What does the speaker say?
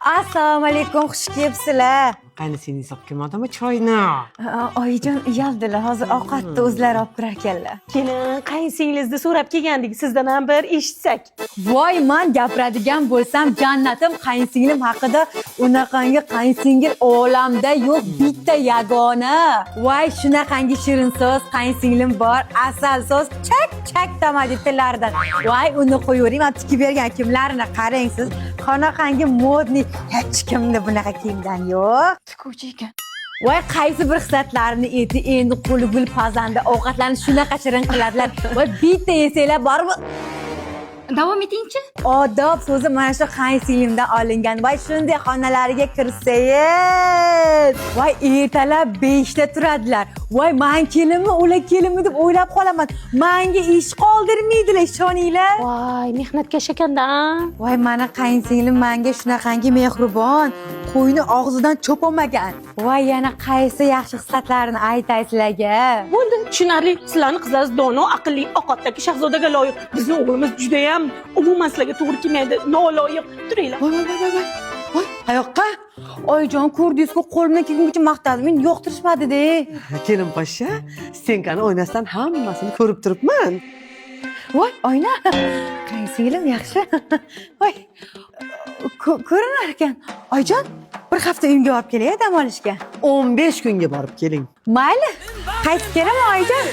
Assalomu alaykum, xush kelibsizlar. Qaynisingiz olib kelmadimi choyni? Oyijon uyaldilar, hozir ovqatni o'zlari olib kirar ekanlar. Kelin, qaynsinglingizni so'rab kelgandik, sizdan ham bir eshitsak. Voy, man gapiradigan bo'lsam, jannatim qayinsinglim haqida, unaqangi qayinsingil olamda yo'q, bitta yagona. Voy, shunaqangi shirin so'z qayinsinglim bor, asal so'z chak chak tamadi tillaridan. Voy, uni qo'yavering, man tikib bergan kiyimlarini qarang siz. Qanaqangi модный, hech kimda bunaqa kiyimdan yo'q. Tikuvchi ekan. Voy, qaysi bir xislatlarini eti, endi qo'li gul pazanda, ovqatlarni shunaqa shirin qiladilar. Voy, bitta yesanglar bormi? Davom etingchi. Odob so'zi mana shu qayinsinglimdan olingan. Voy, shunday xonalariga kirsangiz, voy, ertalab 5da turadilar. Voy, man kelinmi, ular kelinmi deb o'ylab qolaman. Manga ish qoldirmaydilar, ishoninglar. Voy, mehnatkash ekanda. Voy, mani qayinsinglim manga shunaqangi mehribon, qo'yni og'zidan cho'p olmagan. Voy, yana qaysi yaxshi xislatlarini aytay sizlarga? Bo'ldi, tushunarli. Sizlarni qizlaringiz dono, aqlli, oqotdagi shahzodaga loyiq. Bizni o'g'limiz judayam umuman sizlarga to'g'ri kelmaydi, noloyiq. Turinglar. Voy, voy, voy, voy. Voy, qayoqqa? Oyijon, ko'rdingiz-ku, qo'limdan kelguncha maqtadim, meni yoqtirishmadi-da. Kelin poshsha, стенка ni oynasidan hammasini ko'rib turibman. Voy, oyna. Qayinsinglim yaxshi. Voy, ko'rinar ekan. Oyijon, bir hafta uyimga borib kelay dam olishga. 15 kunga borib keling. Mayli, qaytib kelaman, oyijon.